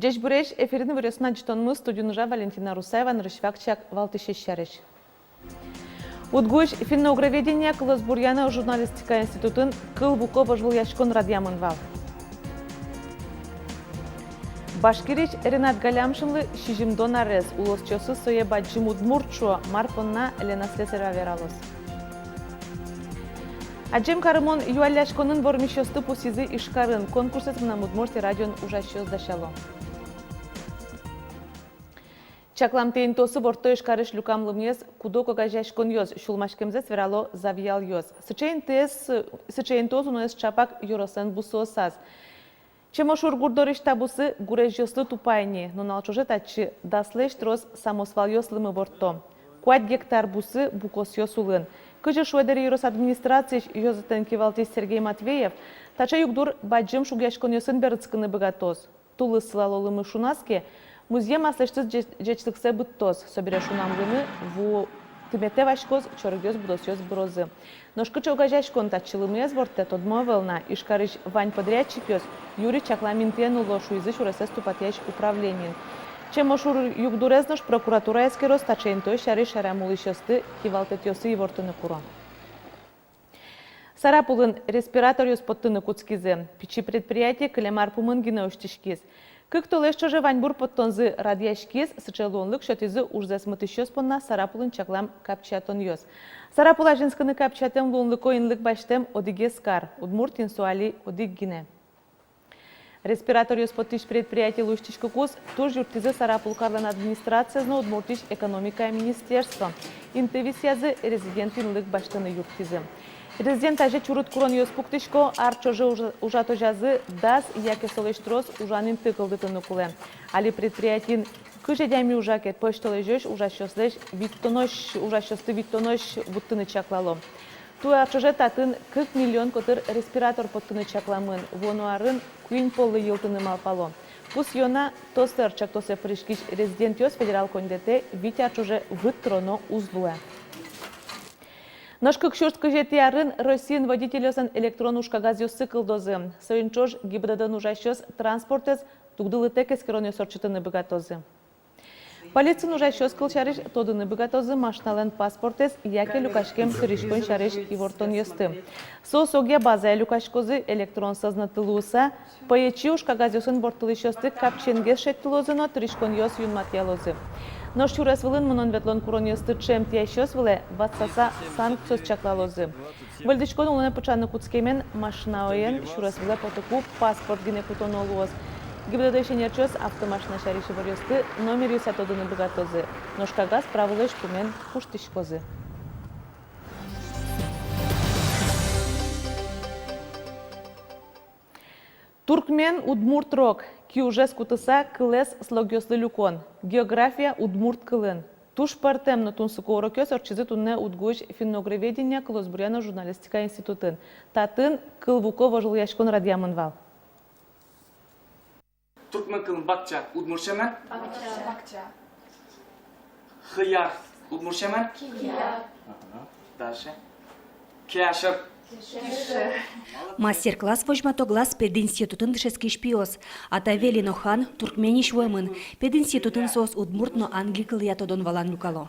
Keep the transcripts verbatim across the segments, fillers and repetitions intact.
Ӟечбуресь! Эфирын иворъёсын адӟытонмы, студиын ужа Валентина Русаева. Нырысь вакчияк валтӥсез сярысь. УдГУысь финно-угроведения, кылосбуръя но журналистика институтын кыл вуко вожвылъяськон радъямын вал. Башкириысь Ренат Галямшинлы сизьымдон арес. Улосчиосыз сое бадӟым удмурт шуо, мар понна Лена Слесарева вералоз. Адӟем карымон юалляськонын вормисьёсты пусйизы Ижкарын. Конкурсэз «Мынам Удмуртие» радиоын ужасьёс дасяло. Чакламтэ интыосы ворто Ижкарысь люкам лымыез куд-ог огазеяськонъёс, сюлмаськемзэс верало завьялъёс. Сыӵе интыез, сыӵе интыос уноез ӵапак ёрослэн бусыосаз. Чемошур гурт дорысь та бусы гурезьёслы тупа ини. Нунал ӵоже татчы даслэсь трос самосвалъёс лымы ворто. Куать гектар бусы букосъёс улын. Кызьы шуэ Дэри ёрос администрациысь ёзэтэн кивалтӥсь Сергей Матвеев, таӵе югдур бадӟым шугъяськонъёсын берытскыны быгатоз. Тулыс сылало лымы шуназ ке, музъем аслэсьтыз ӟеч-, ӟечлыксэ быдтоз. Собере шунам лымы ву тыметэ васькоз, чорыгъёс, будосъёс бырозы. Нош кыӵе огазеяськон татчы лымыез ворттэ, тодмо ӧвӧл на. Ижкарысь вань подрядчикъёс юри чаклам интые нулло, шуизы сюресэз тупатъясь управлениын. Чемошур югдурез нош прокуратура эскероз, таӵе интыос сярысь шаерамы улӥсьёсты кивалтэтъёсы ивортыны куро. Сарапулын респираторъёс поттыны кутскизы. Пичи предприятие кылем ар пумын гинэ усьтӥськиз. Кык толэзь ӵоже ваньбур поттонзы радъяськиз. Сыӵе луонлык сётӥзы ужзэс мытӥсьёс понна Сарапулын чаклам капчиятонъёс. Сарапул азинскыны капчиятэм луонлыко инлык басьтэм одӥгез кар Удмуртиын, со али одӥг гинэ. Респираторъёс поттӥсь предприятилы усьтӥськыкуз туж юрттӥзы Сарапул карлэн администрациез но Удмуртиысь экономикая министерство. Инты висъязы, резидент инлык басьтыны юрттӥзы. Резидент азе чурыт куронъёс пуктӥсько, ар ӵоже ужа-, ужатозязы дас яке солэсь трос ужан инты кылдытыны кулэ. Али предприятиын кызь адями ужа ке, пӧсьтолэзёзь ужасьёслэсь витьтонозь, ужасьёсты витьтонозь вуттыны чаклало. Туэ ар ӵоже татын кык миллион котыр респиратор поттыны чакламын, вуоно арын куинь поллы йылтыны малпало. Пусъёно, тосэр чактосэ пыриськись резидентъёс федерал коньдэтэ вить ар ӵоже выт тыроно уз луэ. Нош кык сюрс кызетӥ арын Россиын водительёслэн электрон ужкагазъёссы кылдозы. Соин ӵош ГИБДД-ын ужасьёс транспортэз дугдылытэк эскеронъёс ортчытыны быгатозы. Полициын ужасьёс, кылсярысь, тодыны быгатозы машиналэн паспортэз яке люкаськем тыриськон сярысь ивортонъёсты. Соос огъя базае люкаськозы, электрон сӧзнэтлы луыса, пӧечи ужкагазъёсын ворттылӥсьёсты капчиенгес шедьтылозы но тыриськонъёс юнматъялозы. Нош сюрес вылын мынон-ветлон куронъёсты ӵемтъясьёс вылэ ватсаса санкциос чаклалозы. Выльдӥськон улонэ пыӵаны кутскемен, машинаен сюрес вылэ потыку паспорт гинэ кутоно луоз. ГИБДД-ысь эксперъёс автомашина сярысь иворъёсты номеръёсъя тодыны быгатозы, нош кагаз праволэсь пумен куштӥськозы. Туркмен-удмурт рок. Киужез кутыса, кылэз слогъёслы люкон. География удмурт кылын. Туж пӧртэм но тунсыко урокъёс ортчизы туннэ УдГУысь финно-угроведения, кылосбуръя но журналистика институтын. Татын кыл вуко вожвылъяськон радъямын вал. Туркмен кылын бакча удмурт сямен. Бакча. Бакча. Хыяр удмурт сямен. Кияр. Ага. Дальше. Кяшыр. Кяшыр. Мастер-класс возьмато Глаз пединститутын дышетскись пиос. Атавель но Хан Туркмениысь вуэмын. Пединститутын соос удмурт но англи кылъя тодон-валан люкало.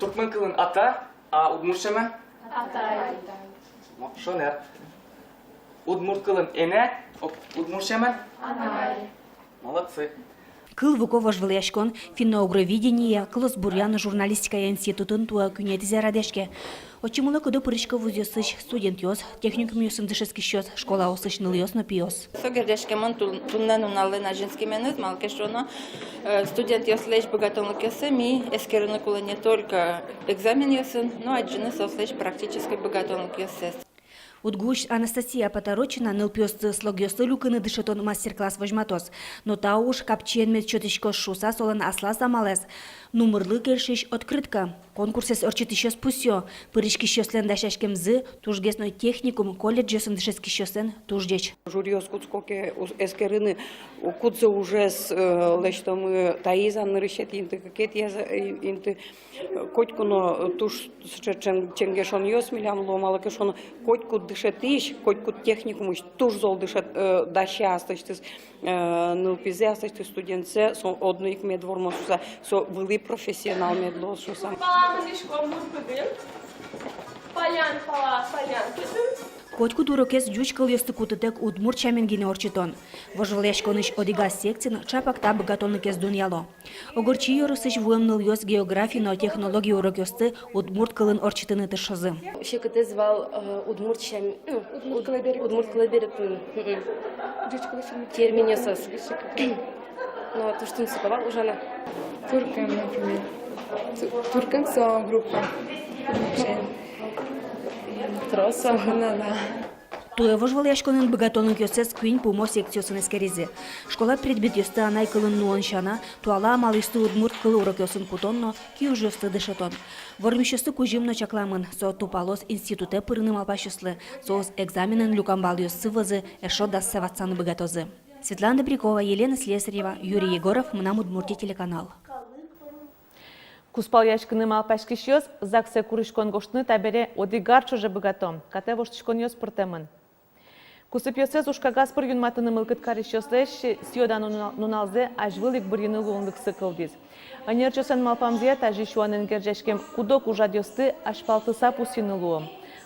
Туркмен кылын ата, а удмурт сямен? Атай. Мо, шонер. Удмурт кылын энэ, о, удмурт сямен? Анай. Молодцы. Кыл вуко вожвылъяськон финно-угроведения, кылосбуръя но журналистикая институтын туэ куинетӥзэ радъяське. Отчы мылкыдо пырисько вузъёсысь студентъёс, техникумъёсын дышетскисьёс, школаосысь нылъёс но пиос. Со герӟаськемын тун-, туннэ нуналлэн азинскеменыз, малы ке шуоно, э, студентъёслэсь быгатонлыкъёссэс ми эскерыны кулэ не только экзаменъёсын, но адӟыны соослэсь практической быгатонлыкъёссэс. УдГУысь Анастасия Поторочина нылпиосты слогъёслы люкыны дышетон мастер-класс возьматоз. Но та уж капчиен мед сётӥськоз шуыса солэн аслаз амалэз. Нумырлы кельшись открытка. Конкурсэз ортчытӥсьёс пусъё: пыриськисьёслэн дасяськемзы тужгес но техникум, колледжъёсын дышетскисьёслэн туж ӟеч. Жюриос кутско ке ус-, эскерыны, кудзэ ужез, э, лэсьтомы таиз ар нырысетӥ инты, кыкетӥез, э, инты. Котьку но туж сыӵе чен-, ченгешонъёс милям луо, малы ке шуоно, котькуд дышетӥсь, котькуд техникумысь туж зол дышет-, э, дася аслэсьтыз, э, нылпизэ, аслэсьтыз студентсэ, со одно ик мед вормоз шуыса, со вылӥ профессионал мед луоз шуыса. Пала мынӥськом мурт пыдын. Паллян пала, паллян пыдын. Котькуд урокез ӟуч кылъёсты кутытэк удмурт сямен гинэ ортчытон. Вожвылъяськонысь одӥгаз секциын чапак та быгатонлыкез дунъяло. Огырчи ёросысь вуэм нылъёс географи но технологи урокъёсты удмурт кылын ортчытыны тыршозы. Секытэз вал, э, удмурт сям-, ну, удмурт кылэ берыктыны. Удмурт кылэ берыктыны. Мгм. Ӟуч кылэ сямен. Терминъёсыз. Но туж тунсыко вал ужаны. Туркем, например. Ту-, туркем со группа. Тросо. Ну да. Туэ вожвылъяськонын быгатонлыкъёссэс куинь пумо секциосын эскеризы. Школа предметъёсты анай кылын нуон сяна, туала амалъёсты удмурт кыл урокъёсын кутон но киужъёсты дышетон. Вормисьёсты кузьым но чакламын, со тупалоз институтэ пырыны малпасьёслы, соос экзаменын люкам балъёссы вӧзы эшшо дассэ ватсаны быгатозы. Светлана Добрякова, Елена Слесарева, Юрий Егоров, «Мынам Удмуртие» телеканал. Кузпалъяськыны малпаськисьёс ЗАГСэ куриськон гожтыны табере одӥг ар ӵоже быгато. Катэ воштӥськонъёс пыртэмын. Кусыпъёссэс ужкагаз пыр юнматыны мылкыд карисьёслэсь сӥё-дано нуна-, нуналзэ азьвыл ик бырйыны луонлыксы кылдӥз. Ӧнерчиослэн малпамзыя, тазьы сюанэн герӟаськем куд-ог ужрадъёсты азьпалтыса пусйыны луо.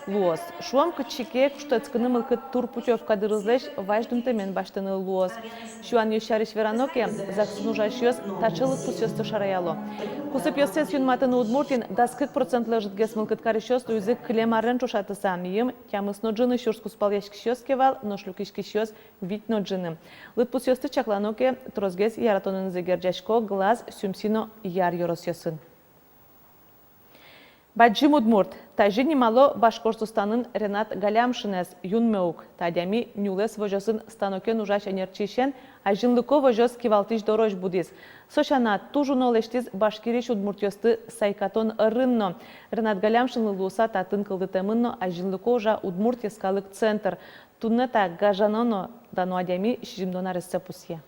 Луоз. Шуом, кытчы ке куштэтскыны мылкыд турпутёвка дырызлэсь вазь дунтэмен басьтыны луоз. Сюанъёс сярысь верано ке, ЗАГСын ужасьёс таӵе лыдпусъёсты шараяло. Кусыпъёссэс юнматыны Удмуртиын дас кык процентлы ӧжытгес мылкыд карисьёс луизы кылем арен ӵошатыса, мийым тямыс но ӝыны сюрс кузпалъяськисьёс ке вал, нош люкиськисьёс вить но ӝыны. Лыдпусъёсты чаклано ке, тросгес яратонэнызы герӟасько Глаз, Сюмси но Яр ёросъёсын. Бадӟым удмурт. Тазьы нимало Башкортостанын Ренат Галямшинэз. Юнме ук, та адями нюлэс возёсын станокен ужась ӧнерчиысен азинлыко возёс кивалтӥсь дорозь будӥз. Со сяна, туж уно лэсьтӥз Башкириысь удмуртъёсты сайкатон ӧрын но. Ренат Галямшинлы луыса татын кылдытэмын но азинлыко ужа удмурт йӧскалык центр. Туннэ та гажано но дано адями сизьымдон арессэ пусъе.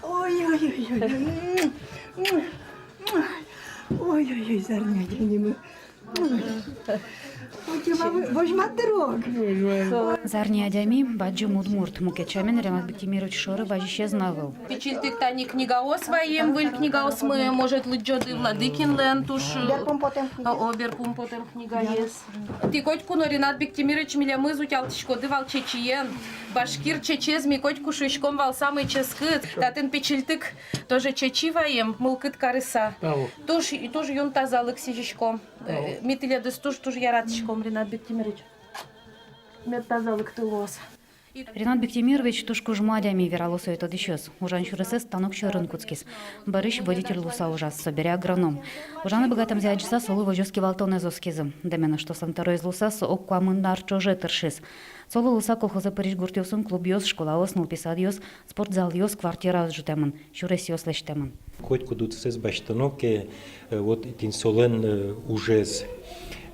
Ой-ой-ой-ой. Ой-ой-ой, зарни адямимы. Ой, возьматырок. Зарни адями, бадӟым удмурт. Мукет сямен Ренат Биктимирович шоры вазисез но ӧвӧл. Пичильтык тани книгаос ваем, выль книгаосмы, может, лыдӟоды, Владыкинлэн туж, о, берпум потэм книгаез. Тӥ котьку но, Ренат Биктимирович, милемыз утялтӥськоды вал чечыен. Башкир чечез ми котьку шуиськом вал самый ческыт. Татын пичильтык тоже чечы ваем, мылкыд карыса. Туж, туж юн тазалык сӥзиськом. Э, ми тӥледыз туж-туж яратӥськом, Ренат Биктимирович. Мед тазалыкты луоз. Ренат Биктимирович туж кужмо адями, верало сое тодӥсьёс. Ужан сюресэз станок сьӧрын кутскиз. Бӧрысь водитель луыса ужаз, собере агроном. Ужаны быгатэмзэ адӟыса, солы возёс кивалтонэз оскизы. Дэмен ыштослэн тӧроез луыса, со ог куамын ар ӵоже тыршиз. Солы луыса колхозэ пырись гуртъёсын клубъёс, школаос, нылпи садъёс, спортзалъёс, квартираос ӝутэмын, сюресъёс лэсьтэмын. Котькуд удысэз басьтоно ке, э, вот тӥни солэн, э, ужез.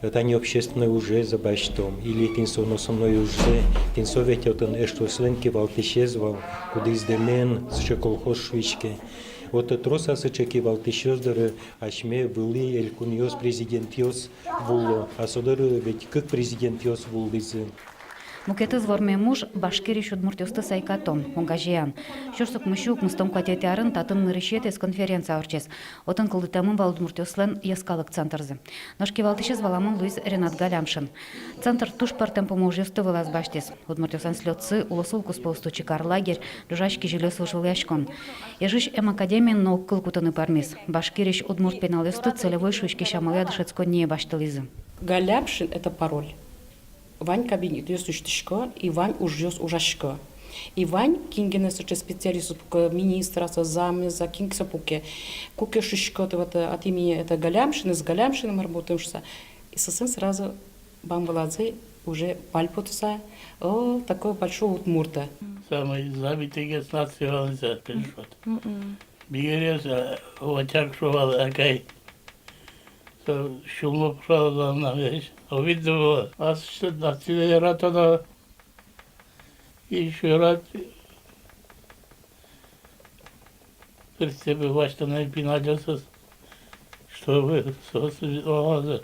Э, тани общественной ужез басьтом, или тӥни со но со но ужзэ, тӥни со ведь отын эштослэн кивалтӥсез вал, кудӥз дэмен сыӵе колхоз шуиське. Вот, э, трос-а сыӵе кивалтӥсьёс доры асьме вылӥ элькунъёс, президентъёс вуыло, а со доры ведь кык президентъёс вуылӥзы. Мукетыз вормем уж — Башкириысь удмуртъёсты сайкатон, огазеян. Сюрс укмыссю укмыстон куатетӥ арын татын нырысетӥез конференция ортчиз. Отын кылдытэмын вал удмуртъёслэн йӧскалык центрзы. Нош кивалтӥсез валамон луиз Ренат Галямшин. Центр туж пӧртэм пумо ужъёсты вылаз басьтӥз. Удмуртъёслэн слётсы, улосвыл куспо усточи кар лагерь, ӝужась кизилиос вожвылъяськон. Ижысь эм академиын но огкыл кутыны пӧрмиз. Башкириысь удмурт пиналъёсты целевой шуиськись амалъя дышетсконние басьтылӥзы. Галямшин — это пароль. Вань кабинетъёс усьтӥсько, и вань ужъёс ужасько. И вань кин гинэ сыӵе специалист, пуке министр-а со, замез-а, кин ке со пуке. Куке шуиськод, вот, э, от имени это Галямшин, с Галямшиным работаем шуыса. И соослэн сразу бам вылазы уже пальпотыса: о, такой большой удмурт-а. Самый забитый гес национ, перешёт. Бигерез, а, вотяк шуо вал, акай. Со сюлмо пушалзы на весь. Обидно было. Ас что, ас что яратоно. И ещё раз. Пристепе вачтана пиналъёсыз, чтобы соос валазы,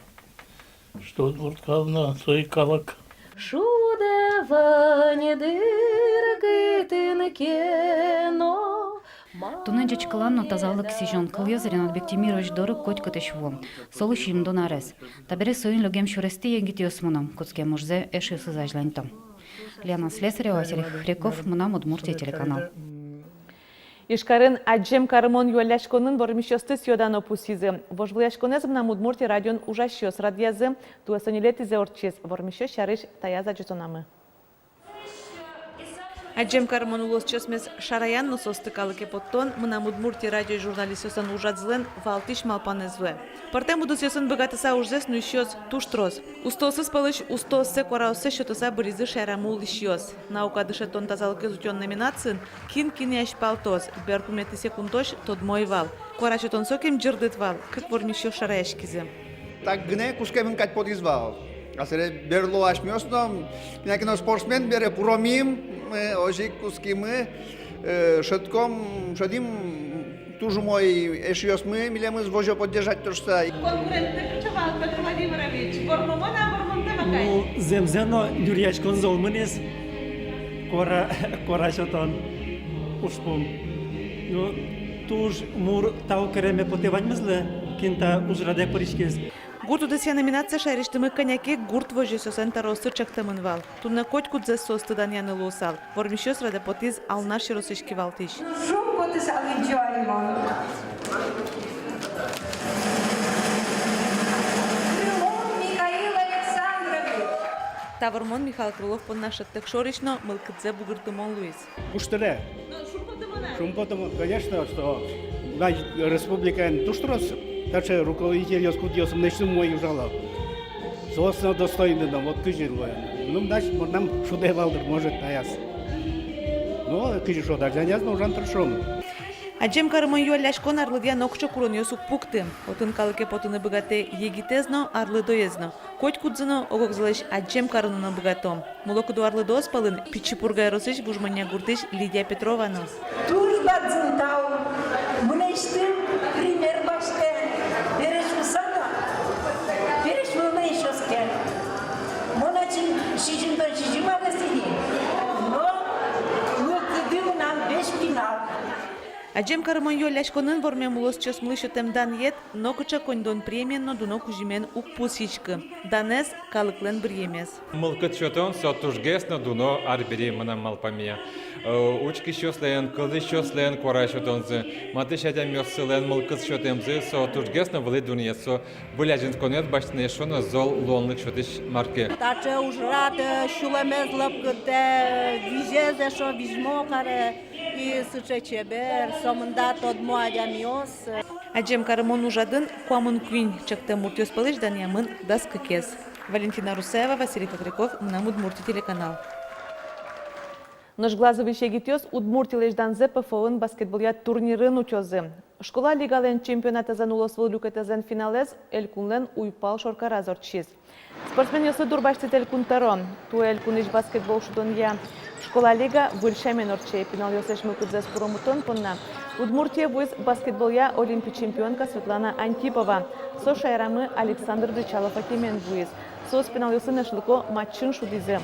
что удмурт калык но сой калык. Шудэ вань дыр кытын ке но. Туннэ ӟечкылан но тазалык сӥзён кылъёс Ренат Бектимирович доры котькытысь вуо. Солы сизьымдон арес. Табере соин лёгем сюрестӥ егитъёс мыно, кутскем ужзэ эшъёсыз азьланьто. Лена Слесарева, Василий Хохряков, «Мынам Удмуртие» телеканал. Ижкарын «Адӟем карымон» юалляськонын вормисьёсты сӥё-дано пусйизы. Вожвылъяськонэз «Мынам Удмуртие» радион ужасьёс радъязы. Туэ со ньылетӥзэ ортчиз. Вормисьёс сярысь таяз адӟытонамы. Адӟем карымон улосчиосмес шараян но соосты калыке поттон «Мынам Удмуртие» радиоысь журналистъёслэн ужазылэн валтӥсь малпанэз луэ. Пӧртэм удысъёсын быгатыса ужзэс нуисьёс туж трос. Устоосыз пӧлысь устооссэ куараоссэс сётыса быризы шаерамы улӥсьёс. Наука дышетон, тазалыкез утён номинациын кин кинэ азьпалтоз, берпуметӥ секундозь тодмо ӧй вал. Куара сётон сокем ӟырдыт вал, кык вормисьёс шараяськизы. Так гинэ кутскемын кадь потӥз вал. А собере берло асьмеос но, кин ке но спортсмен бере пуромим, мы озьы ик кутскимы, э, шӧдӥськом, шӧдӥм, туж умой эшъёсмы милемыз возё поддержать карыса. Конкурентты кыӵе вал, Пётр Владимирович? Вормоно-а, вормонтэм-а кадь? Ну, зэмзэ но, нюръяськон зол мынӥз, куара, куара сётон ужпум. Ну, туж мур тау кареме потэ ваньмызлы, кин та ужрадэ пыриськиз. Гурт удысъя номинацие шаерысьтымы кӧня ке гурт возёсъёслэн тӧрооссы ӵектэмын вал. Туннэ котькудзэс соосты данъяны луысал. Вормисьёс радэ потӥз Алнаш ёросысь кивалтӥсь. Шумпотысал Индиаримон. Крылов Михаил Александрович. Та вормон Михаил Крылов понна шӧдтэк шорысь но мылкыдзэ бугыртымон луиз. Куштыре. Ну, шумпотымон-а? Шумпотымон, конечно, что мынам республикаын туж трос таӵе руководительёс, кудъёсыз мынэсьтым умой ужало. Соос но достойны но, вот кызьы луэ. Ну, значит, мынам шудэ вал дыр, может, таяз. Ну, кызьы шуод, азьланяз но ужан тыршом. Адӟем карымон юалляськон арлыдъя нокыӵе куронъёс уг пукты. Отын калыке потыны быгатэ егитэз но, арлыдоез но. Котькудзы но ог-огзылэсь адӟем карыны но быгато. Мылокыдо арлыдоос пӧлын Пичи Пурга ёросысь Вуж Монья гуртысь Лидия Петрова но. Туж бадӟым тау, мынэсьтым пример басьтэ пересь усада, пересь вылын эшшо ке. Мон ачим сизьымдон сизьым арес ини, но мылкыды мынам весь пинал. Адӟем карымон юалляськонын вормем улосчиосмылы сётэм данъет нокыӵе коньдон премиен но дуно кузьымен уг пусйиськы. Данэз — калыклэн быръемез. Мылкыд сётон — со тужгес но дуно арбери, мынам малпамея. Э, учкисьёслэн, кылзӥсьёслэн куара сётонзы, матысь адямиослэн мылкыд сётэмзы — со тужгес но вылӥ дунъет, со выль азинсконэз басьтыны эшшо но зол луонлык сётӥсь мар ке. Таӵе ужрад, э, сюлэмез лӧпкытэ, визез эшшо визьмо каре. И сыӵе чебер, сомында тодмо адямиос. Адӟем карымон ужрадын куамын куинь ӵектэм муртъёс пӧлысь данъямын дас кыкез. Валентина Русаева, Василий Хохряков, «Мынам Удмуртие» телеканал. Нош Глазовысь егитъёс Удмуртилэсь данзэ ПФО-ын баскетболъя турнирын утёзы. Школа лигалэн чемпионатэзлэн улосвыл люкетэзлэн финалэз элькунлэн уйпал шоркараз ортчиз. Спортсменъёслы дурбасьтӥз элькун тӧро. Туэ элькунысь баскетбол шудонъя школа лига выль сямен ортче. Пиналъёслэсь мылкыдзэс пуромытон понна Удмуртие вуиз баскетболъя олимпи чемпионка Светлана Антипова. Со шаерамы Александр Бречалов акимен вуиз. Соос пиналъёсын эшлыко матчын шудӥзы.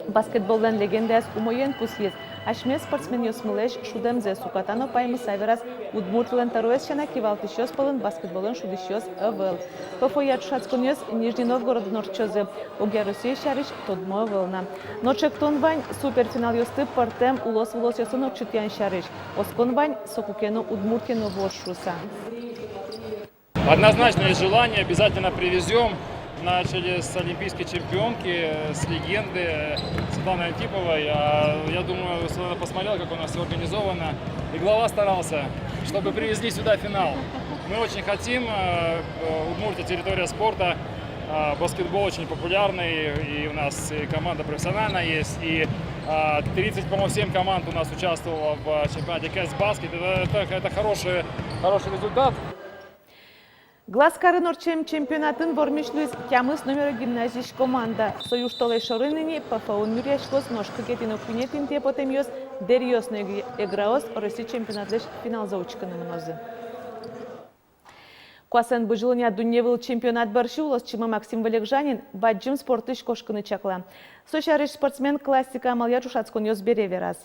Баскетболлэн легендаез умоен пусйиз. Асьме спортсменъёсмылэсь шудэмзэс уката но паймыса вераз: Удмуртилэн тӧроез сяна, кивалтӥсьёс пӧлын баскетболэн шудӥсьёс ӧвӧл. ПФО-я ӵошатсконъёс Нижний Новгородын ортчозы, огъя Россия сярысь тодмо ӧвӧл на. Но ӵектон вань суперфиналъёсты пӧртэм улос-вылосъёсын ортчытъян сярысь. Оскон вань соку ке но Удмуртие но вуоз шуыса. Однозначно есть желание, обязательно привезём. Начали с олимпийской чемпионки, с легенды Светланы Антиповой. А, я думаю, Светлана посмотрела, как у нас всё организовано. И глава старался, чтобы привезли сюда финал. Мы очень хотим, э, э, Удмуртия — территория спорта. А, баскетбол очень популярный, и у нас и команда профессиональная есть, и А, тридцать, по-моему, семь команд у нас участвовало в, а, чемпионате Кэс Баскет. Это, это, это хороший, хороший результат. Глазкарын ортчем чемпионатын вормись луиз тямыс номеро гимназиысь команда. Со южтолэзь шоры ини ПФУ-ын нюръяськоз, нош кыкетӥ но куинетӥ интые потэмъёс, Дэриос но Эг-, Эграос, Россия чемпионатлэсь финалзэ учкыны мынозы. Куасэн бызьылонъя дунневыл чемпионат бӧрсьы улосчимы Максим Вылегжанин бадӟым спортысь кошкыны чакла. Со сярысь спортсмен классика амалъя ӵошатсконъёс бере вераз.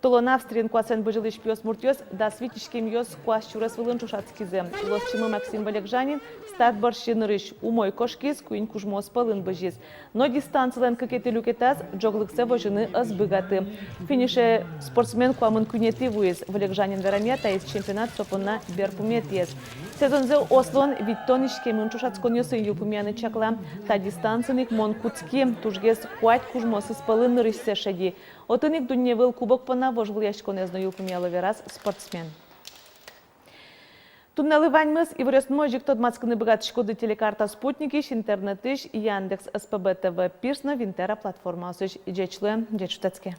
Толон Австриын куасэн бызьылӥсь пиосмуртъёс дас вить иськемъёс куас сюрес вылын ӵошатскизы. Улосчимы Максим Вылегжанин старт бӧрсьы нырысь умой кошкиз, куинь кужмоос пӧлын бызиз. Но дистанцилэн кыкетӥ люкетаз ӝоглыксэ возьыны ӧз быгаты. Финише спортсмен куамын куинетӥ вуиз. Вылегжанин верамъя, таиз чемпионат со понна берпуметӥез. Сезонзэ Ослоын витьтон иськемын ӵошатсконъёсын йылпумъяны чакла. Та дистанциын ик мон кутски, тужгес куать кужмоосыз пӧлын нырысьсэ шеди. Отын ик дунневыл кубок понна вожвылъяськонэз но йылпумъяло, вераз спортсмен. Туннэлы ваньмыз. Иворъёсын озьы ик тодматскыны быгатӥськоды Телекарта спутникысь, интернетысь, Яндекс, СПБ ТВ, Пирс но Винтера платформаосысь. Ӟеч луэ, ӟеч шутэтске.